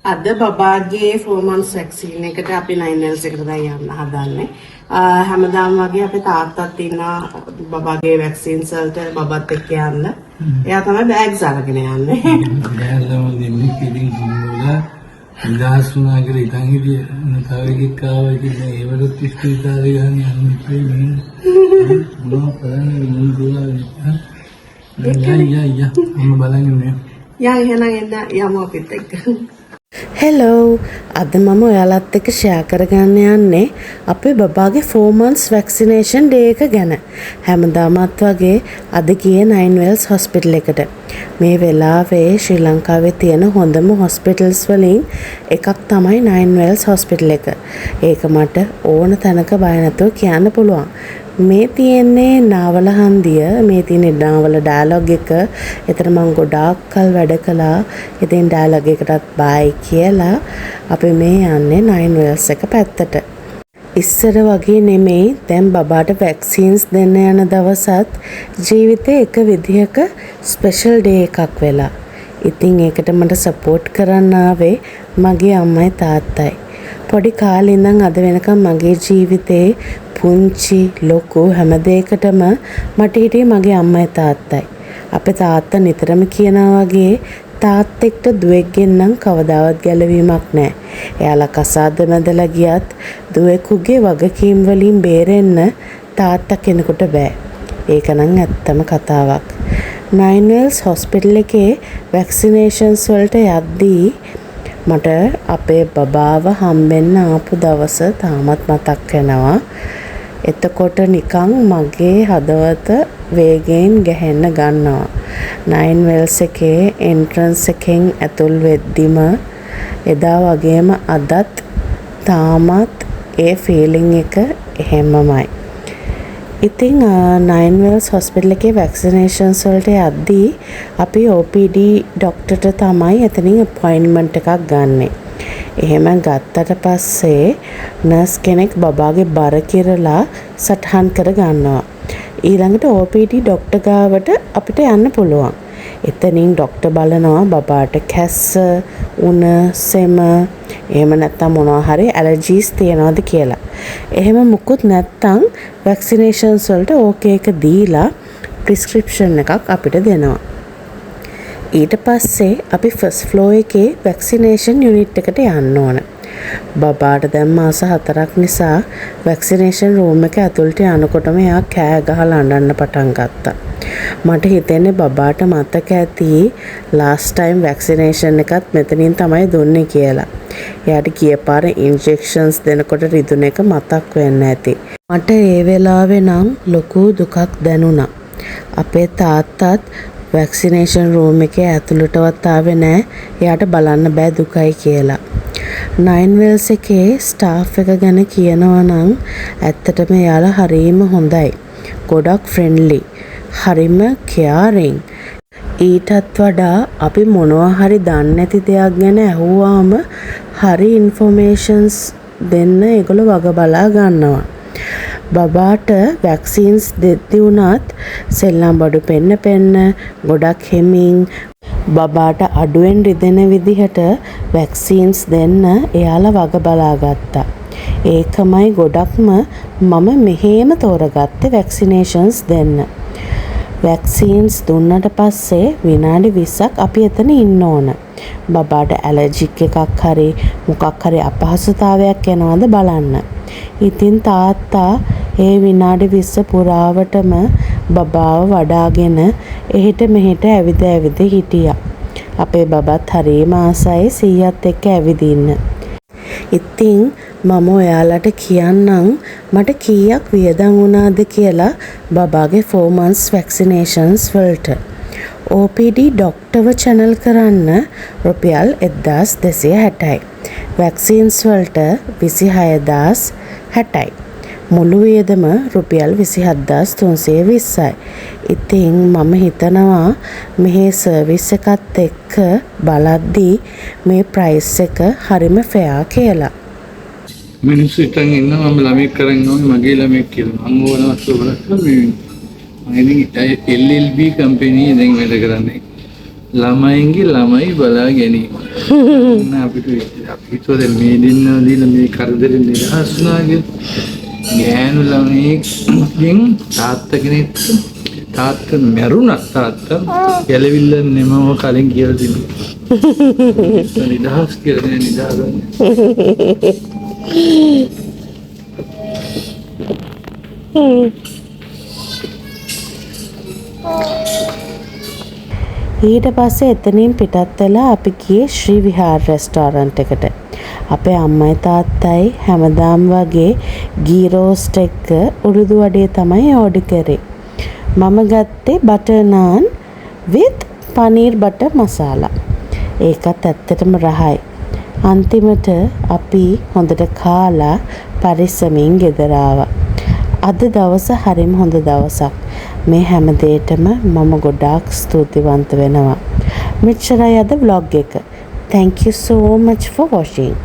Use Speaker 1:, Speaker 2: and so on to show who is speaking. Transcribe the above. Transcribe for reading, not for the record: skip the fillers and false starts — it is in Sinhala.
Speaker 1: අද බබාගේ 4 months vaccine එකට අපි 9 Wells එකට දැන් යන්න හදන්නේ. හැමදාම වගේ අපේ තාත්තත් ඉන්නවා බබාගේ වැක්සින්ස් වලට බබත් එක්ක යන්න. එයා තමයි බෑග්ස් අරගෙන යන්නේ.
Speaker 2: ගෑල්ලම දෙන්නෙක් ඉතින් හම්බුලා නිදහස් වුණා කියලා හිතන් හිටියේ. තව එකෙක් ආවා. ඉතින් දැන් ඒවලුත් ඉස්පිරිතාලේ ගහන යන්න ඉතින් මේ මොනවා කරන්නේ මුල් දුවා යා යා යා මම බලන් ඉන්නේ.
Speaker 1: යන්, එහෙනම් එන්න යමු අපිත් එක්ක. හෙලෝ, අද මම ඔයාලත් එක්ක ෂෙයා කරගන්න යන්නේ අපේ බබාගේ 4 months vaccination day එක ගැන. හැමදාමත් වගේ අද ගියේ නයින් වෙල්ස් හොස්පිටල් එකට. මේ වෙලාවේ ශ්‍රී ලංකාවේ තියෙන හොඳම හොස්පිටල්ස් වලින් එකක් තමයි නයින් වෙල්ස් හොස්පිටල් එක. ඒක මට ඕන තැනක බය නැතුව කියන්න පුළුවන්. මේ තියෙන්නේ නාවල හන්දිය. මේ තියෙන්නේ නාවල ඩයලොග් එක. එතන මං ගොඩාක් කල් වැඩ කළා. ඉතින් ඩයලොග් එකටත් බායි කියලා අපි මේ යන්නේ නයින් වෙල්ස් එක පැත්තට. ඉස්සර වගේ නෙමෙයි, දැන් බබාට වැක්සීන්ස් දෙන්න යන දවසත් ජීවිතේ එක විදිහක ස්පෙෂල් ඩේ එකක් වෙලා. ඉතින් ඒකට මට සපෝට් කරන්න ආවේ මගේ අම්මයි තාත්තයි. පොඩි කාලේ ඉඳන් අද වෙනකම් මගේ ජීවිතේ පුංචි ලොකු හැම දෙයකටම මට හිටියේ මගේ අම්මයි තාත්තයි. අපේ තාත්තා නිතරම කියනවා වගේ තාත්තෙක්ට දුවෙක්ගෙන් නම් කවදාවත් ගැලවීමක් නෑ. එයාලා කසාද බැඳලා ගියත් දුවෙකුගේ වගකීම් වලින් බේරෙන්න තාත්තා කෙනෙකුට බෑ. ඒක නම් ඇත්තම කතාවක්. නයින් වෙල්ස් හොස්පිටල් එකේ වැක්සිනේෂන්ස් වලට යද්දී මට අපේ බබාව හම්බෙන්න ආපු දවස තාමත් මතක් වෙනවා. එතකොට නිකන් මගේ හදවත වේගයෙන් ගැහෙන්න ගන්නවා. නයින් වෙල්ස් එකේ එන්ට්‍රන්ස් එකෙන් ඇතුල් වෙද්දිම එදා වගේම අදත් තාමත් ඒ ෆීලිං එක එහෙම්මමයි. ඉතින් නයින් වෙල්ස් හොස්පිටල් එකේ වැක්සිනේෂන්ස් වලට යද්දී අපි OPD ඩොක්ටර්ට තමයි එතනින් අපොයින්ට්මන්ට් එකක් ගන්නෙ. එහෙම ගත්තට පස්සේ නර්ස් කෙනෙක් බබාගේ බර කිරලා සටහන් කර ගන්නවා. ඊළඟට OPD doctor ගාවට අපිට යන්න පුළුවන්. එතනින් ඩොක්ටර් බලනවා බබාට කැස්ස, උණ, සෙම, එහෙම නැත්නම් මොනවා හරි ඇලර්ජීස් තියනවද කියලා. එහෙම මුකුත් නැත්නම් වැක්සිනේෂන්ස් වලට ඕකේ එක දීලා ප්‍රිස්ක්‍රිප්ෂන් එකක් අපිට දෙනවා. ඊට පස්සේ අපි ෆස්ට් ෆ්ලෝ එකේ වැක්සිනේෂන් යුනිට් එකට යන්න ඕන. බබාට දැන් මාස 4ක් නිසා වැක්සිනේෂන් රූම් එක ඇතුළට යනකොටම එයා කෑ ගහලා අඬන්න පටන් ගත්තා. මට හිතෙන්නේ බබාට මතක ඇති ලාස්ට් ටයිම් වැක්සිනේෂන් එකත් මෙතනින් තමයි දුන්නේ කියලා. එයාට ගිය පාර ඉන්ජෙක්ෂන්ස් දෙනකොට රිදුන එක මතක් වෙන්න ඇති. මට ඒ වෙලාවේ නම් ලොකු දුකක් දැනුණා. අපේ තාත්තත් වැක්සිනේෂන් රූම් එකේ ඇතුළටවත් ආවේ නෑ, එයාට බලන්න බෑ දුකයි කියලා. නයින් වෙල්ස් එකේ ස්ටාෆ් එක ගැන කියනවා නම් ඇත්තටම එයාලා හරිම හොඳයි. ගොඩක් ෆ්‍රෙන්ඩ්ලි. හරිම කෙයාරිං. ඊටත් වඩා අපි මොනවා හරි දන්නේ නැති දෙයක් ගැන ඇහුවාම හරි ඉන්ෆෝමේෂන්ස් දෙන්න ඒගොල්ලෝ වග බලා ගන්නවා. බබාට වැක්සීන්ස් දෙද්දි වුණත් සෙල්ලම් බඩු පෙන්න පෙන්න, ගොඩක් හෙමින්, බබාට අඩුවෙන් රිදෙන විදිහට වැක්සීන්ස් දෙන්න එයාලා වග බලා ගත්තා. ඒකමයි ගොඩක්ම මම මෙහේම තෝරගත්තේ වැක්සිනේෂන්ස් දෙන්න. වැක්සීන්ස් දුන්නට පස්සේ විනාඩි 20ක් අපි එතන ඉන්න ඕන, බබාට ඇලර්ජික් එකක් හරි මොකක් හරි අපහසුතාවයක් එනවද බලන්න. ඉතින් තාත්තා ඒ විනාඩි 20 පුරාවටම බබාව වඩාගෙන එහෙට මෙහෙට ඇවිද ඇවිද හිටියා. අපේ බබත් හරිම ආසයි සීයාත් එක්ක ඇවිදින්න. ඉතින් මම ඔයාලට කියන්නම් මට කීයක් වියදම් වුණාද කියලා බබාගේ 4 months vaccinations වලට. OPD ඩොක්ටර්ව චැනල් කරන්න රුපියල් 1260යි. වැක්සීන්ස් වලට 26,060යි. මුළු වියදම රුපියල් 27,320යි. ඉතින් මම හිතනවා මෙහේ සර්විස් එකත් එක්ක බලද්දී මේ ප්‍රයිස් එක හරිම ෆෙයා කියලා.
Speaker 2: මිනිස්සු හිතන් ඉන්නවා මම ළමයෙක් කරන් ඕනේ මගේ ළමයෙක් කියලා. මං ඕන වස්තු ගොඩක් මේ මං ඉතින් LLB company දැන් වැඩ කරන්නේ. ළමයින්ගේ ළමයි බලා ගැනීම. ඔන්න අපිට අපි හිතුවා දැන් මේ දෙන්නව දීලා මේ කරදරෙන් නිදහස් වුණා කියලා. ගෑනු ළමයෙක්ගෙන් තාත්තා කෙනෙක්, තාත්තා මැරුණා, තාත්තා ගැලවිල්ල නෙමව කලින් කියලා තිබුණා. නිදහස් කියලා නෑ නිදාගන්න.
Speaker 1: ඊට පස්සේ එතනින් පිටත් වෙලා අපි ගියේ ශ්‍රී විහාර රෙස්ටෝරන්ට් එකට. අපේ අම්මයි තාත්තයි හැමදාම වගේ ගී රෝස්ට් එක්ක උළුදු වඩේ තමයි ඕඩර් කරේ. මම ගත්තේ butter naan with paneer butter masala. ඒකත් ඇත්තටම රහයි. අන්තිමට අපි හොඳට කාලා පරිස්සමින් ගෙදර ආවා. අද දවස හරිම හොඳ දවසක්. මේ හැම දෙයකටම මම ගොඩාක් ස්තුතිවන්ත වෙනවා. මෙච්චරයි අද ව්ලොග් එක. Thank you so much for watching.